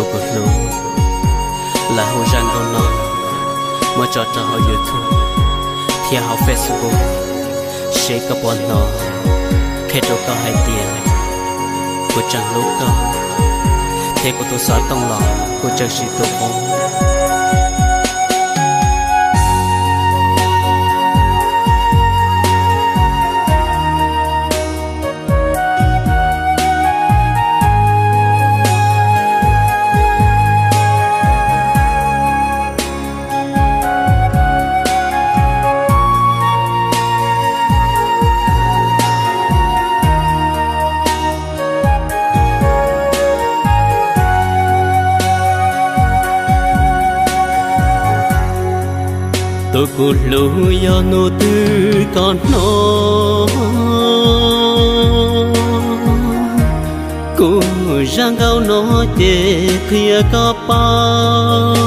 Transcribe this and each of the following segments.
Tus kuv hlub, lawv hu zaj nkauj no muab tso rau hauv YouTube thiab hauv Facebook, seb koj puas hnov, qhia rau koj hais tias kuv tseem hlub koj, thiab kuv tus xov tooj los kuv tseem siv tus qub. Tus kuv hlub, yog hnub twg koj hnov kuv zaj nkauj no ces qhia koj paub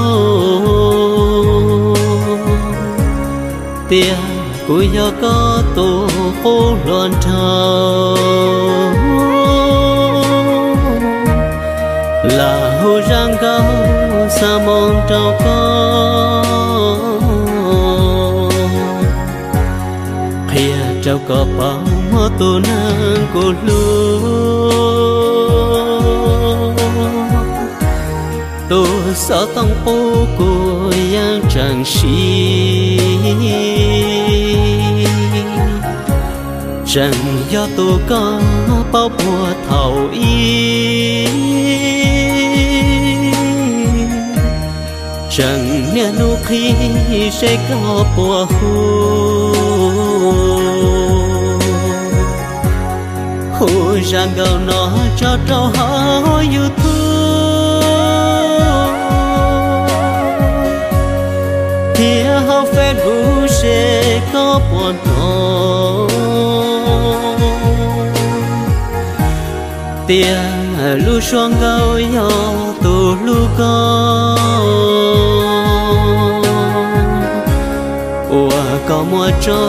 tias kuv yog koj tus qub hluas nraug. Lam hu zaj nkauj xa moo rau koj, qhia rau koj paub tus neeg kuv hlub. Tus xov tooj qub kuv yeej tseem siv, tseem yog tus koj paub puag thaum ub. Tseem niaj hnub qhib seb koj puas hu, hu zaj nkauj no tso rau hauv YouTube thiab hauv Facebook seb koj puas hnov tias lub suab nkauj yog tus hlub koj uas koj muab tso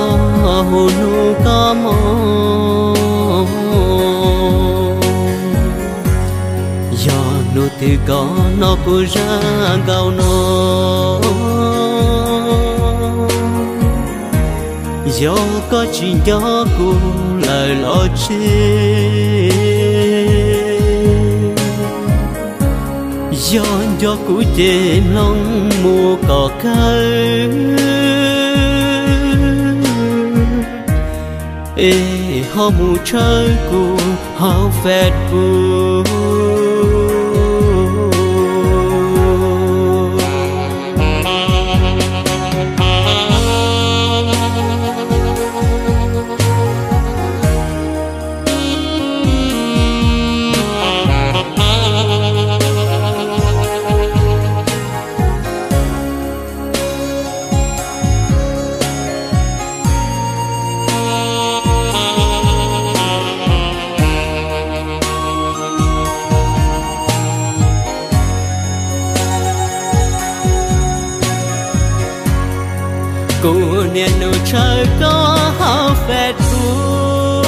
hu hnub koj mob. Yog hnub twg koj hnov kuv zaj nkauj no, yog koj tsis nco kuv lawm los tseg, yog nco kuv ces mloog mus kom kawg, es ho mus tshawb kuv hauv Facebook. Kuv niaj hnub tshawb koj hauv Facebook,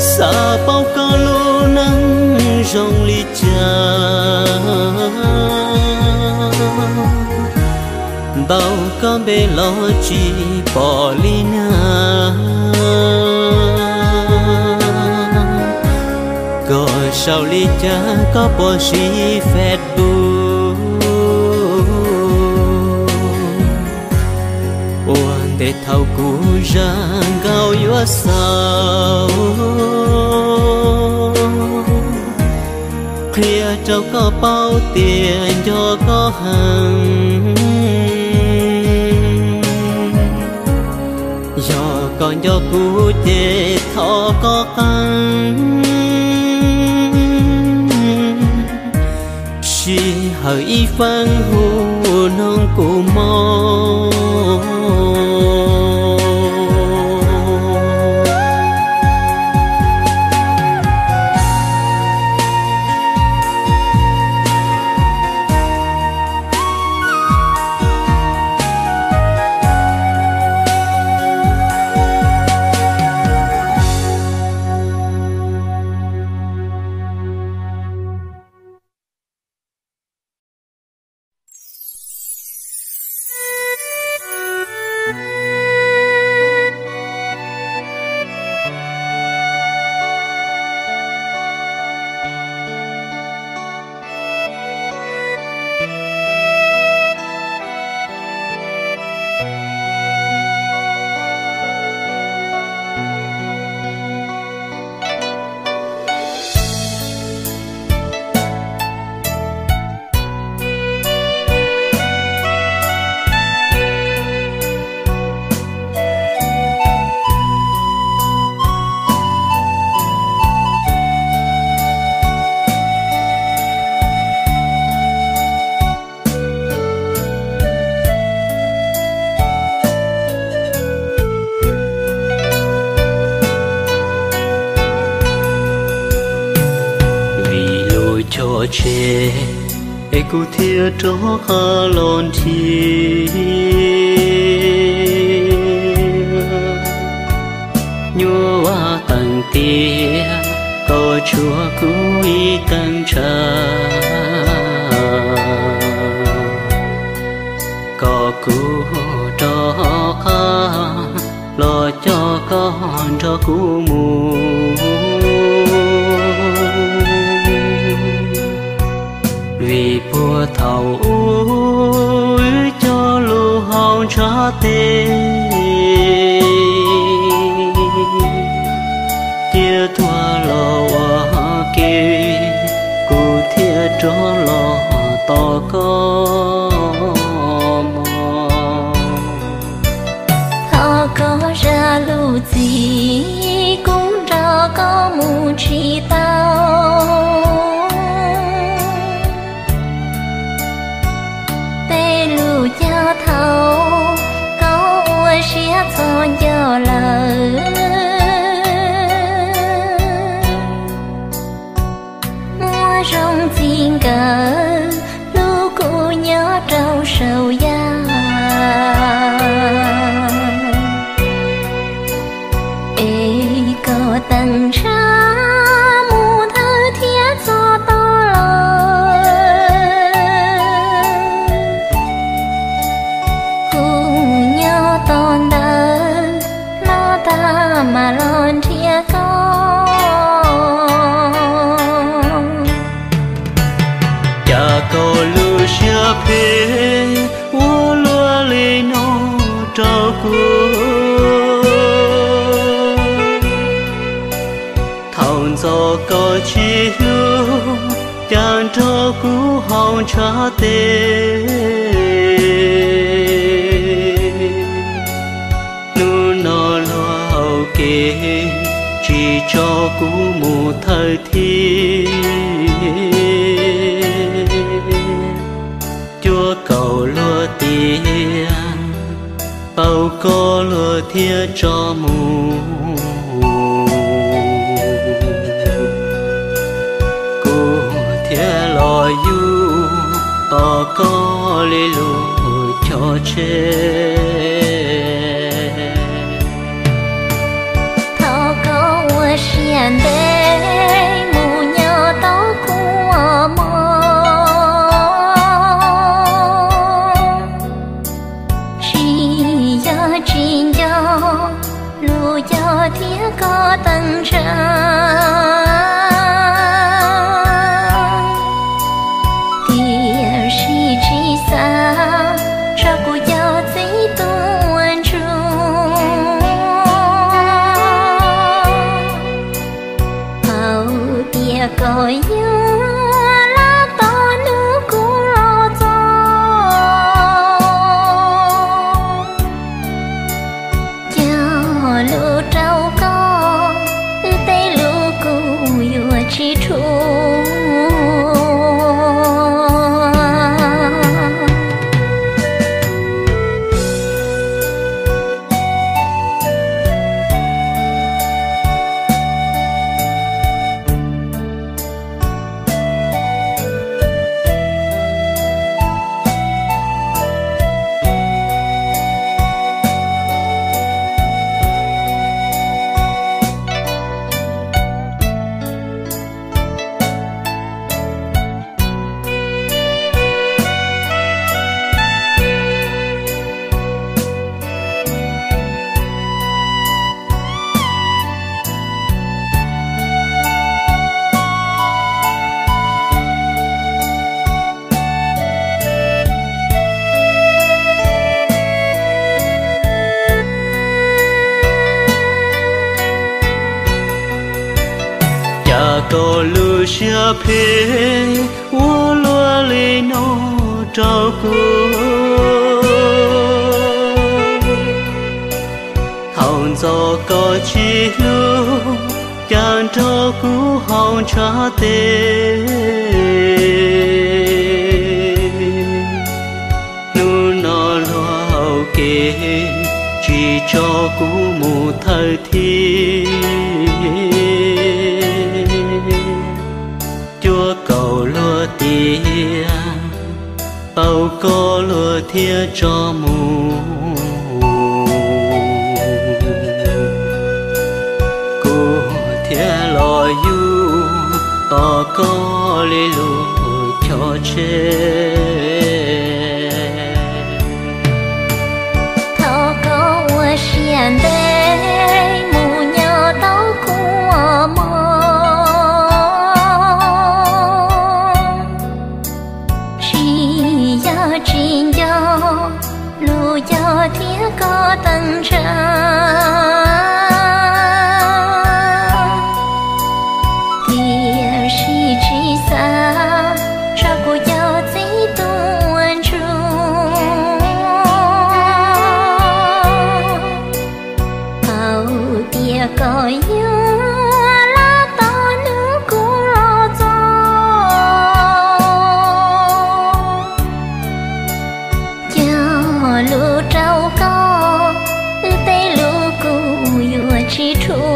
xav paub koj lub neej zoo li cas, ntaus koj npe los tsis pom li na. Koj sau li cas, koj puas siv Facebook? Ua ntej thaum kuv zaj nkauj yuav xaus, qhia rau koj paub tias nco koj heev. Yog koj nco kuv ces thov koj qee sij hawm ib feeb hu noog kuv mog. Ua tsev es kuv thiaj rov qab los nrhiav. Nyuaj ua tees tias koj tshuav kuv ib teev ntshav, kom kuv rov qab los coj koj nrog kuv mus. Vim puag thaum ub wb cog lus hauv ntshav tes, cia tuag los ua ke, kuv thiaj rov los tos koj mog. Thov koj zam lub txim, kuv nrog koj mus tsis tau. Tej lus cog thaum koj ua siab txog ncauj lawm, muaj zoo txij nkawm hlub kuv nyob rau saum yaj. Es koj teem ntshav mus thawj thiab txog tod los, kuv nyob tos ntawd no tag mam los nrhiav koj. Cas koj lub siab phem ua luaj li no rau kuv? Thaum ntxov koj tsis hlub, cas nrog kuv hauv ntshav tes. Hnub no luag hauv kev, tsis tso kuv mus thawj thiab. Cuaj kaum luag tias tau koj luag thiaj tso mus, kuv thiaj los yug tos koj li lus cog tseg. Thov koj ua siab ntev mus nyob tau kuv mog. Tsis yog tsis nco lus cog thiab koj teem ntshav, tiam sis tsis xav tso kuv cov txiv tuaj ntsuag. Hauv tias koj yuav los tos hnub kuv los txog, cog lus rau koj, tej lus kuv yuav tsis rhuav. Cas koj lub siab phem ua luaj li no rau kuv? Thaum ntxov koj tsis hlub, cas nrog kuv hauv ntshav tes. Hnub no luag hauv kev, tsis tso kuv mus thawj thiab. Cuaj kaum luag Thiab tau koj luag thiab tso mus, kuv thiaj los yug tos koj li lub chov tseg. Thov koj ua siab ntev mus nyob tau kua muag, tsis yog tsis nco lub cog thiab koj tag ntshav, tiam sis tsis xav tso kuv cov txiv tuaj ntsuag. Thaum tias koj yuav los tos hnub kuv los txog, cog lus rau koj, wb tej lus kuj yuav tsis dhuav.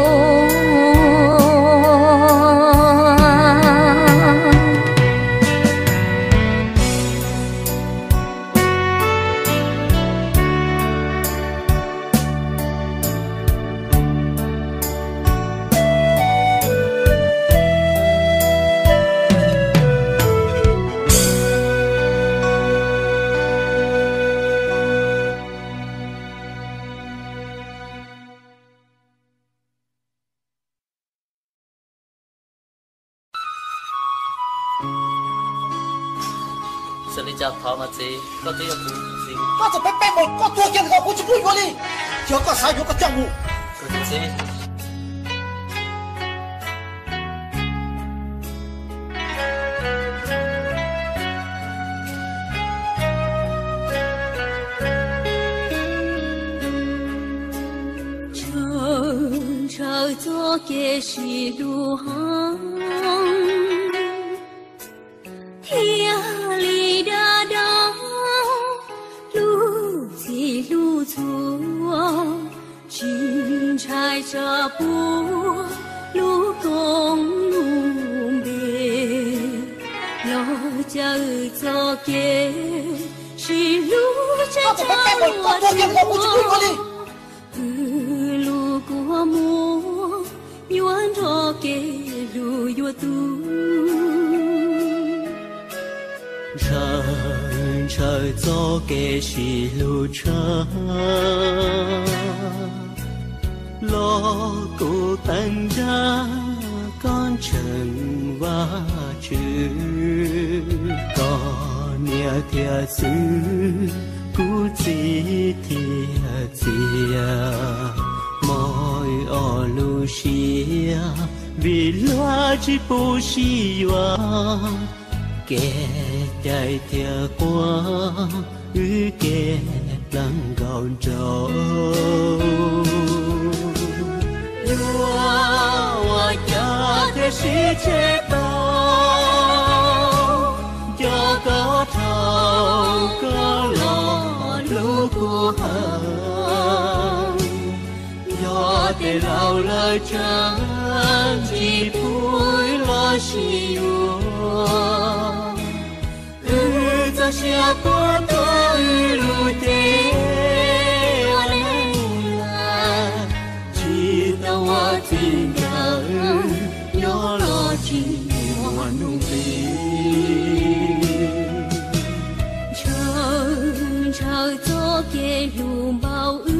Xws li cas thov mas txiv, koj twb yog kuv txiv. Koj txawm peb peb mus, koj tuag kiag ntawm ko kuv tsis pub yuav li. Yog koj xav yuav koj coj mus. Kuv txiv. Ntshaw, ntshaw txoj kev sib hlub heev, thiaj li dag dag hlub txij hlub txhua, tsis ntshai tsam puas lub koob lub npe. Los caw txoj kev sib hlub tseeb tseeb ua txuj, wb lub kua muag yuav nrog kev hlub yuav tu. Ntshaw, ntshaw txoj kev sib hlub tshaj, los kuv teev nrag koj ntseeg Vajtswv. Koj niam thiab txwv, kuv txiv thiab txiv, mob ib ob lub siab vim luag tsis pub sib yuav. Kev cai thiab quaj, wb kev pleev nkaus nraud. Yuav ua cas thiaj sib tseg tau, nco koj dhau koj los hlub kuv heev. Yog tej laus lawv tsam tsis pub wb los sib yuav, wb txoj sia puas tuag wb lub cev ua neej lawm, tsis tau ua txiv nkawd nyob los tsis muaj hnub nqi. Ntshaw, ntshaw txoj kev hlub npaum wb,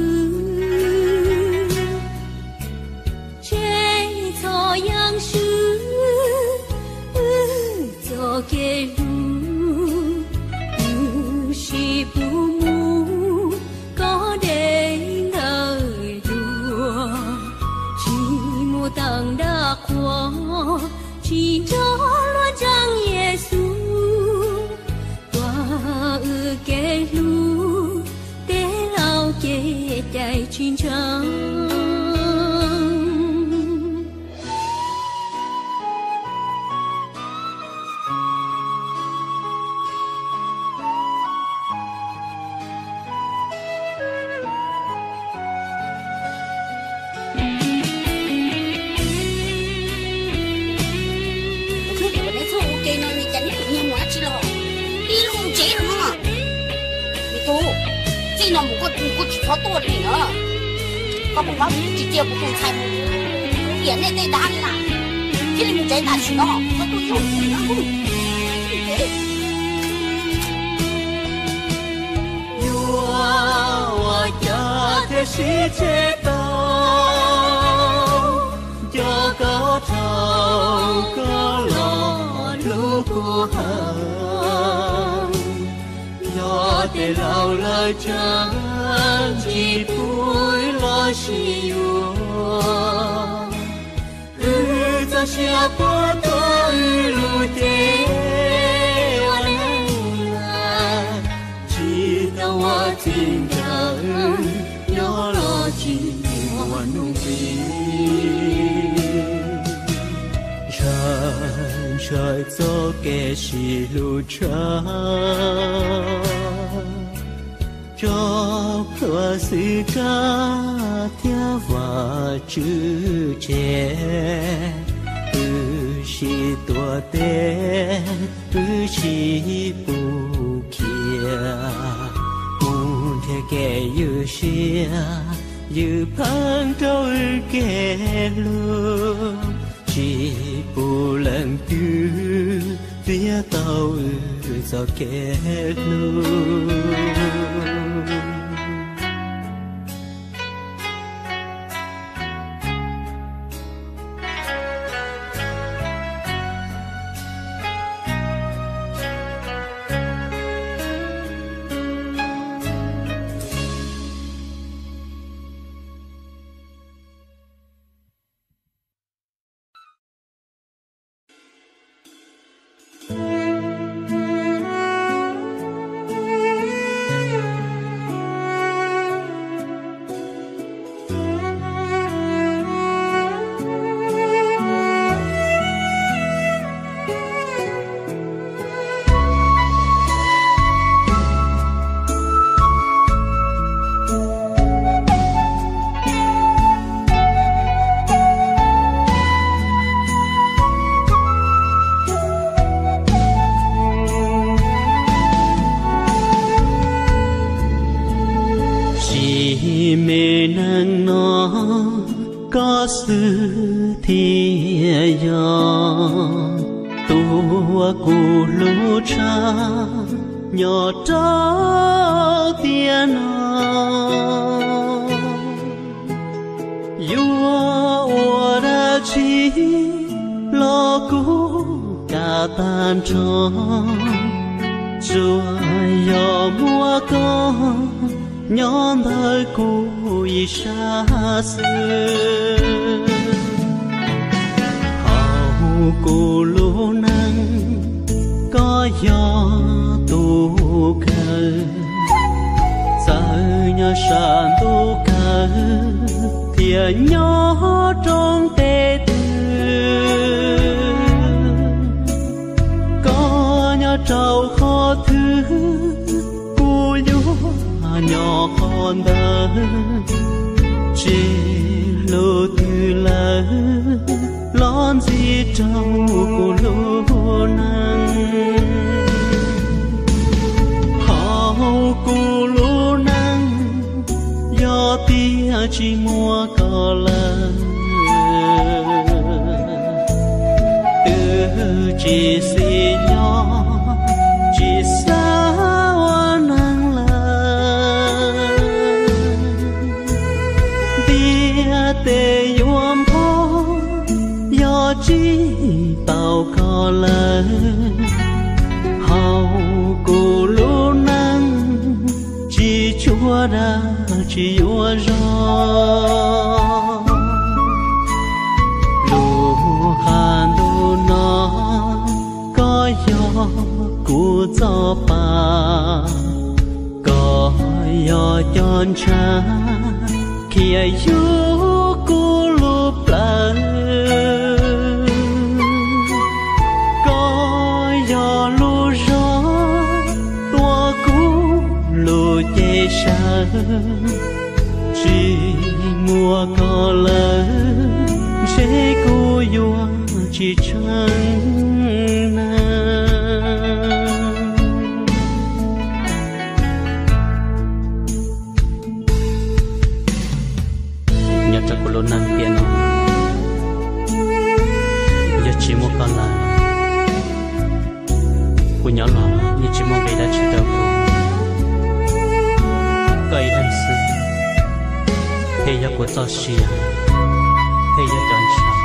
tseg txhob yeej swb wb txoj kev hlub. Wb sib pub mus koj deb ntawm duav, tsis mus teem nram qhuav, tsis nrog luag ntseeg Yexus. Tuav wb kev hlub, tej laus kev cai tsis ntseeg. Kuv tsis txhob tuaj li na. Koj mus hlob tsis cia kuv tus ntxhais mus tiam nej tej dab li na. Thiaj li mus tsev tam sim no, txhob tuaj ib zaug li na. Yuav ua cas thiaj sib tseg tau, nco koj dhau koj los hlub kuv heev. Yog tej laus lawv tsam tsis pub los sis yuav, wb txoj sia puab tuaj wb lub cev ua neej, tsis tau ua txiv nraug nyob los tsis muaj hnub plig. Ntshai ntshai txoj kev sib hlub tshaj, tso plhuav xwm kab thiab Vajtswv tseg. Wb sib tuav teb, wb sib pub khiav, mus nrhiav kev ywj siab, ywj pheej rau wb kev hlub. Tsis pub leej twg txiav tau wb txoj kev hlub. Sim me neej no koj xwb thiaj yog tus uas kuv hlub tshaj nyob rau tiam no. Yuav ua dab tsi los kuv kam tag nrho, tsuas yog muaj koj nyob ntawm kuv ib sab xwb. Hauv kuv lub neej koj yog tus kawg, txawm nyob sab ntuj kawg thiab nyob rooj teb twg. Koj nyob rau qhov twg, kuv yuav nyob qhov ntawd. Tsis hlub twg lawm los ntxiv rau kuv lub neej. Hauv kuv lub neej yog tias tsis muaj koj lawm, twb tsis xis nyob tsis xav ua neeg lawm. Ntiaj teb yuav npog yog tsis tau koj lawm. Hauv kuv lub neej tsis tshua dag tsis yuav zog. Lub qab ntuj no koj yog kuv txoj pa, koj yog cov ntshav khiav yug kuv lub plawv. Koj yog lub zog tuav kuv lub cev sawv, tsis muaj koj lawm ntshe kuv yuav tsis tsheej neeg. Nyob rau kuv lub neej tiam no, yog tsis muaj koj lawm, kuv nyob los yeej tsis muaj nqis dab tsi rau kuv. Koj ib leeg xwb, thiaj yog kuv txoj sia, thiaj yog cov ntshav,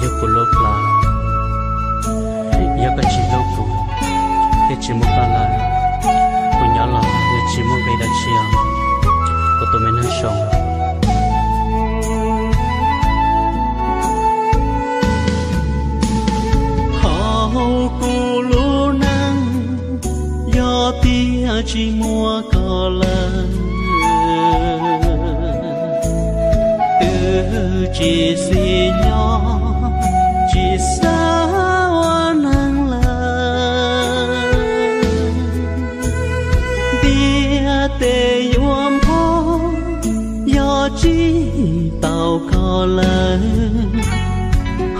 yog kuv lub plab. Yog koj tsis hlub kuv, thiaj tsis muaj koj lawm, kuv nyob los yeej tsis muaj nqis dab tsi os, kuv tus me neeg zoo. Hauv kuv lub neej, yog tias tsis muaj koj lawm, twb tsis xis nyob, tsis xav ua neeg lawm. Ntiaj teb yuav nphob, yog tsis tau koj lawm,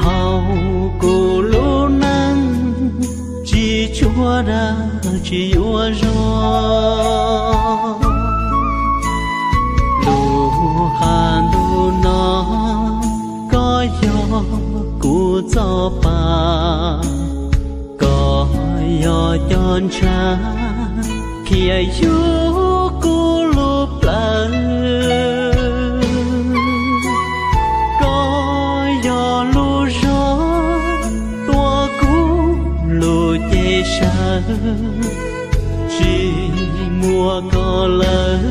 hauv kuv lub neej tsis tshua dag tsis yuav zog. Lub qab ntuj no, koj yog kuv txoj pa, koj yog cov ntshav, khiav yug kuv lub plawv. Koj yog lub zog, tuav kuv lub cev sawv, tsis muaj koj lawm,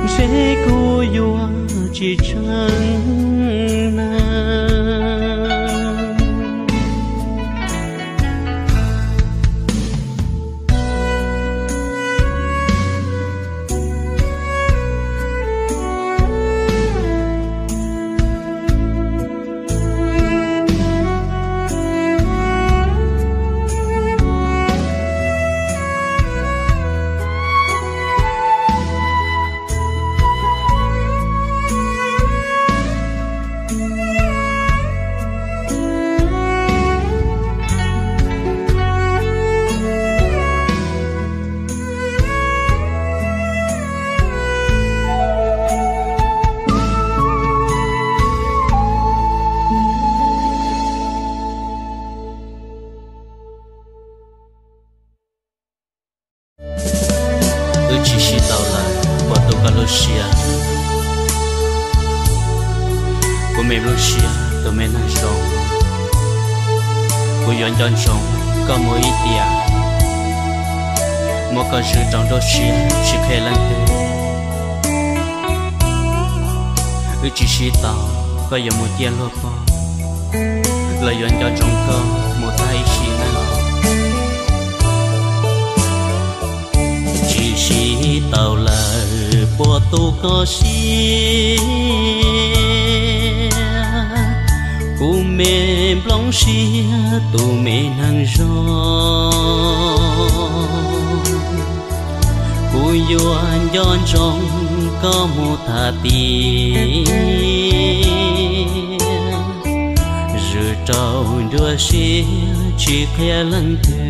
ntshe kuv yuav tsis tshee neeg. Wb tsis sib tau lawm, puas tu koj lub siab? Kuv me lub siab tus me neeg zoo, kuv yuav nco ntsoov koj mus ib tiam, muab koj zwm rau nruab siab tsis qhia leej twg. Wb tsis sib tau, koj yuav mus ciaj luag pog, los yuav nco ntsoov koj mus tag ib sim neej. Tsis sib tau lawm puas tu koj siab, kuv me nplooj siab tus me neeg zoo. Kuv yuav nco ntsoov koj mus tag tiam, zwm rau nruab siab tsis qhia leej twg.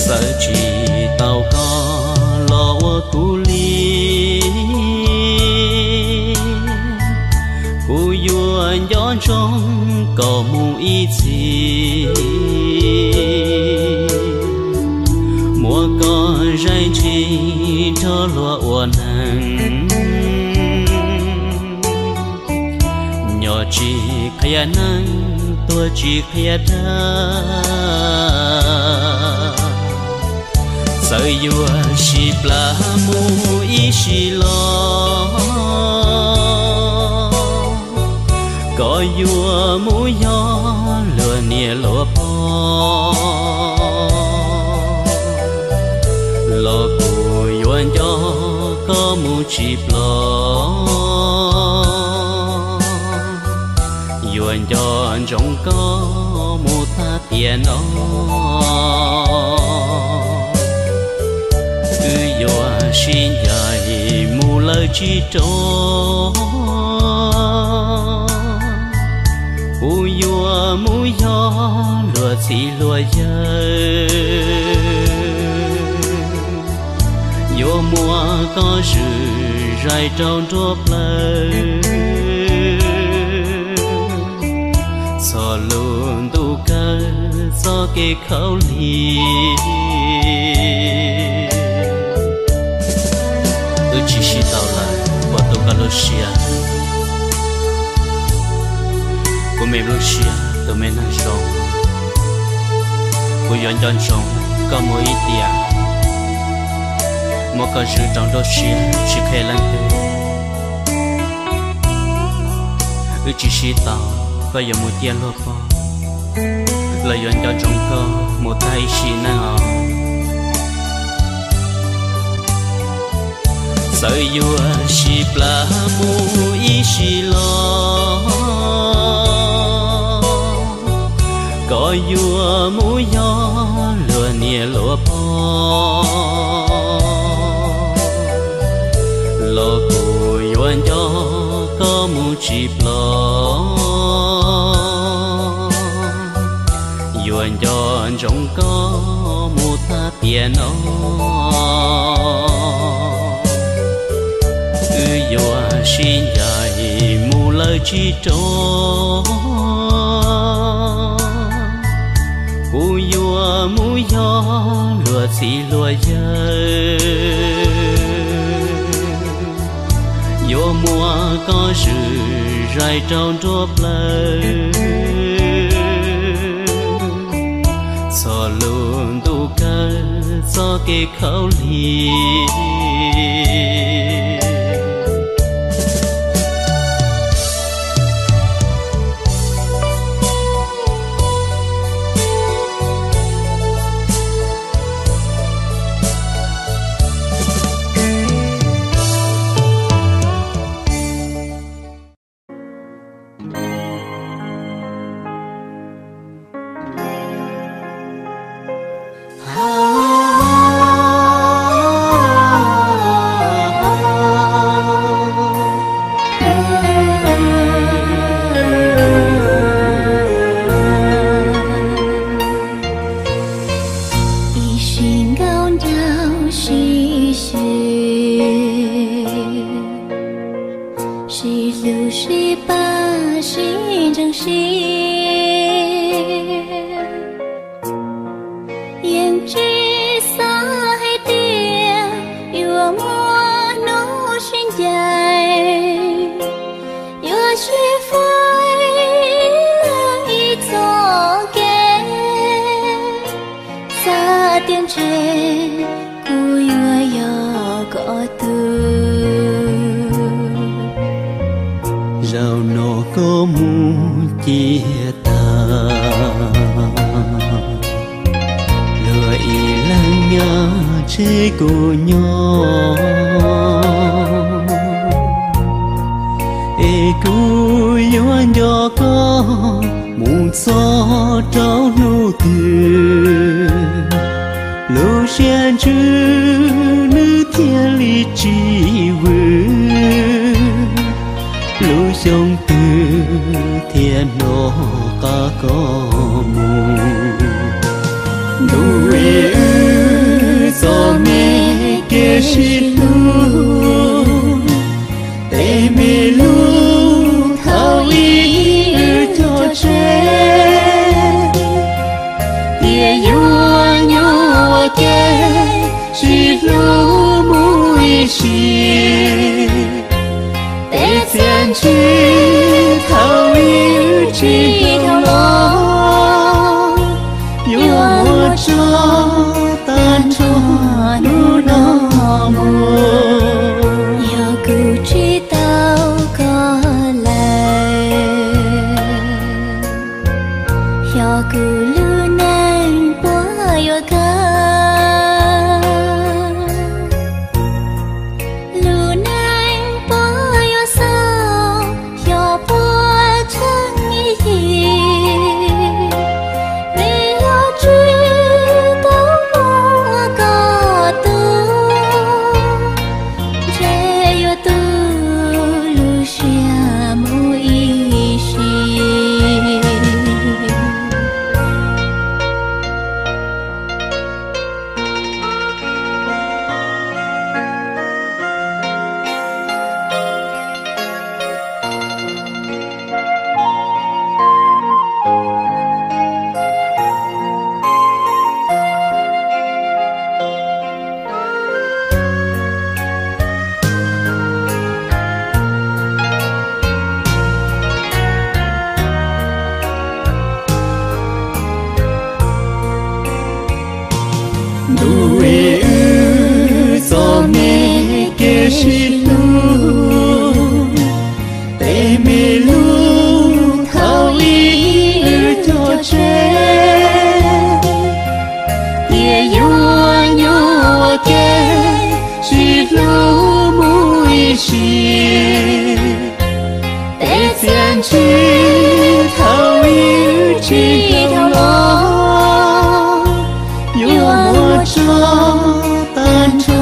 Txawm tsis tau koj los ua kuv li, kuv yuav nco ntsoov koj mus ib txhis, muab koj zais ntshis nrog luag ua neeg. Nyob tsis qhia neeg, tuag tsis qhia dag, txawm yuav sib plab mus ib sim los, koj yuav mus yog luag niam luag pog, los kuv yuav nco koj mus tsis ploj, yuav nco ntsoov koj mus tag tiam no. Wb yuav sib ncaim mus lawm tsis rov, kuv yuav mus yog luag txiv luag yawg, Yuav muab koj zwm zais rau nruab plawv, txhom lub ntuj kawg txoj kev khaub lig. Wb tsis sib tau lawm, puas tu koj lub siab? Kuv me lub siab tus me neeg zoo, kuv yuav nco ntsoov koj mus ib tiam, muab koj zwm rau nruab siab tsis qhia leej twg. Wb tsis sib tau, koj yuav mus ciaj luag pog, los yuav nco ntsoov koj mus tag ib sim neej os. Txawm yuav sib plab mus ib sim los, koj yuav mus yog luag niam luag pog, los kuv yuav nco koj mus tsis ploj. Yuav nco ntsoov koj mus tag tiam no. Wb yuav sib ncaim mus lawm tsis rov, kuv yuav mus yog luag txiv luag yawg. Yuav muab koj zwm zais rau nruab plawv, txhom lub ntuj kawg txoj kev khaub lig. Ib sim nkauj nraug sib xyuas, sib hlub sib pab sib ntseeg sib yeej tsis xav hais tias yuav muaj hnub sib ncaim, yuav sib faib ib txoj kev. Xav tias ntshe kuv yuav yog koj tug, zaum no koj mus ciaj tag, luag ib leeg nyob tseg kuv nyob, es kuv yuav nco koj mus txog rau hnub twg. Lub siab ntsws nws thiaj li tsis vwm, lub xyoo twg thiaj hnov qab koj mus. Ntuj, wb txoj me kev sib hlub, tej me lub thaum ub wb cog tseg, tias yuav nyob ua ke sib hlub mus ib sim. Tej txiaj ntsig thaum ub wb tsis tau los, si. Tej txiaj ntsig thaum ib tsis dhau los, yuav muab tso tag nrho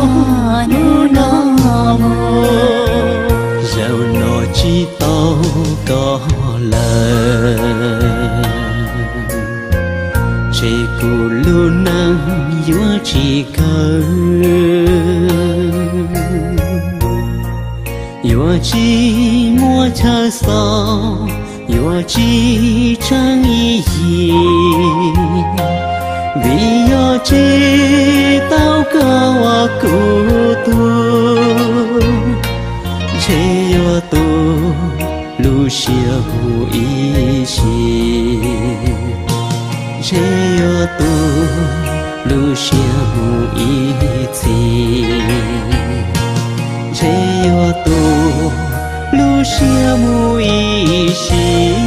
hnub no mus. Zaum no tsis tau koj lawm, ntshe kuv lub neej yuav tsis kawg. Yuav tsis muaj chaw xaus, yuav tsis tseem ib yim, vim yog tsis tau koj ua kuv tug, ntshe yuav tu lub siab mus ib sim, ntshe yuav tu lub siab mus ib txhis, ntshe yuav tu lub siab mus ib sim.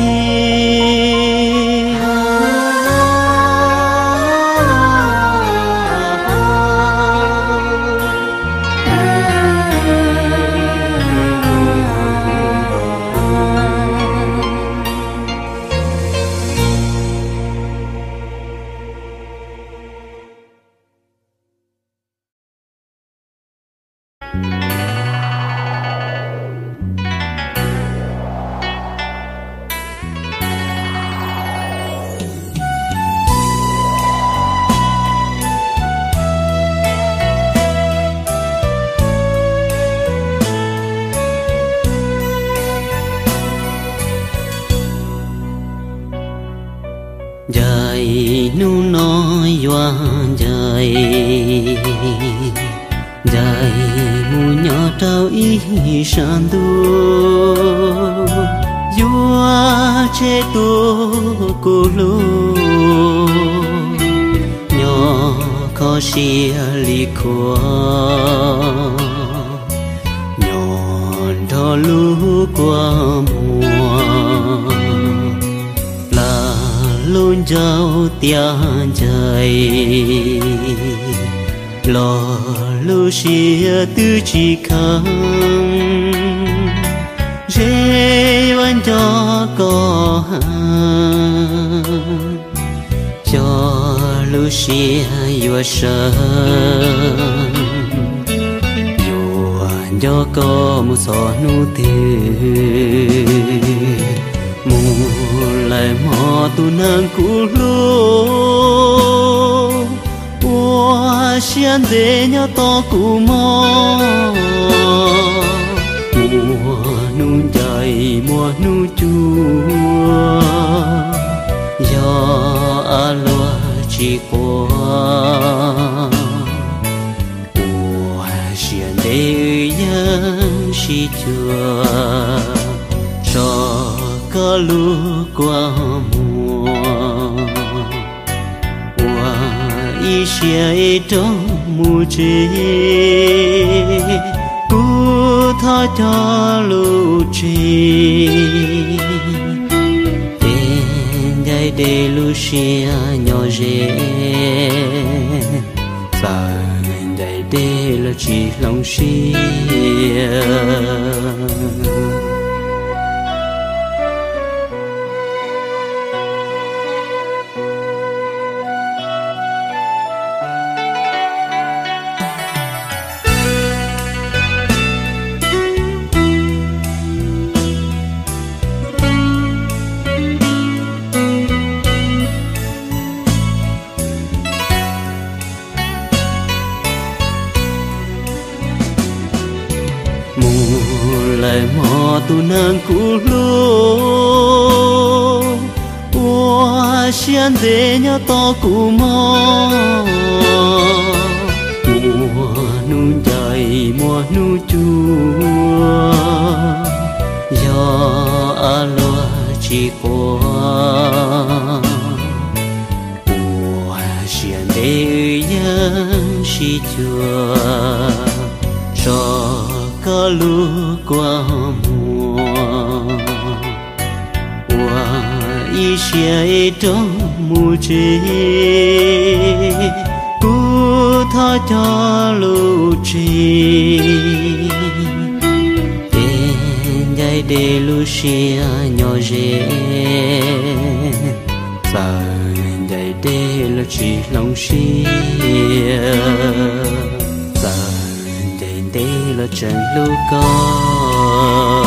Ncaim hnub no yuav ncaim, ncaim mus nyob rau ib sab ntuj, yuav tseg tus kuv hlub, nyob kho siab li khuav, nyob nrog lub kua muag, plam lub ncauj tiav ncaim, los lub siab twb tsis kheev, ntshe yuav nco koj heev, cov lub siab yuav sawv, yuav nco koj mus txog hnub twg, mus lawm hmo tus neeg kuv hlub, ua siab ntev nyob tos kuv mog, muaj hnub ncaim muaj hnub cuag, yog a luaj tsis quav, ua siab ntev wb yeej sib cuag, tso koj lub kua muag, ua ib siab ib rov mus tsev, kuv thov coj lus tseg, ces ncaim deb lub siab nyob ze, txawm ncaim deb los tsis hloov siab. Mus lawm hmo tus neeg kuv hlub, ua siab ntev nyob tos kuv mog. Muaj hnub ncaim muaj hnub cuag, yog a luaj tsis quav, ua siab ntev wb yeej sib cuag, tso koj lub kua muag, ua ib siab ib rov mus tsev, kuv thov coj lus tseg, dej lub siab nyob ze, txawm ncaim dej los tsis hloov siab, txawm ncaim dej los tseem hlub koj.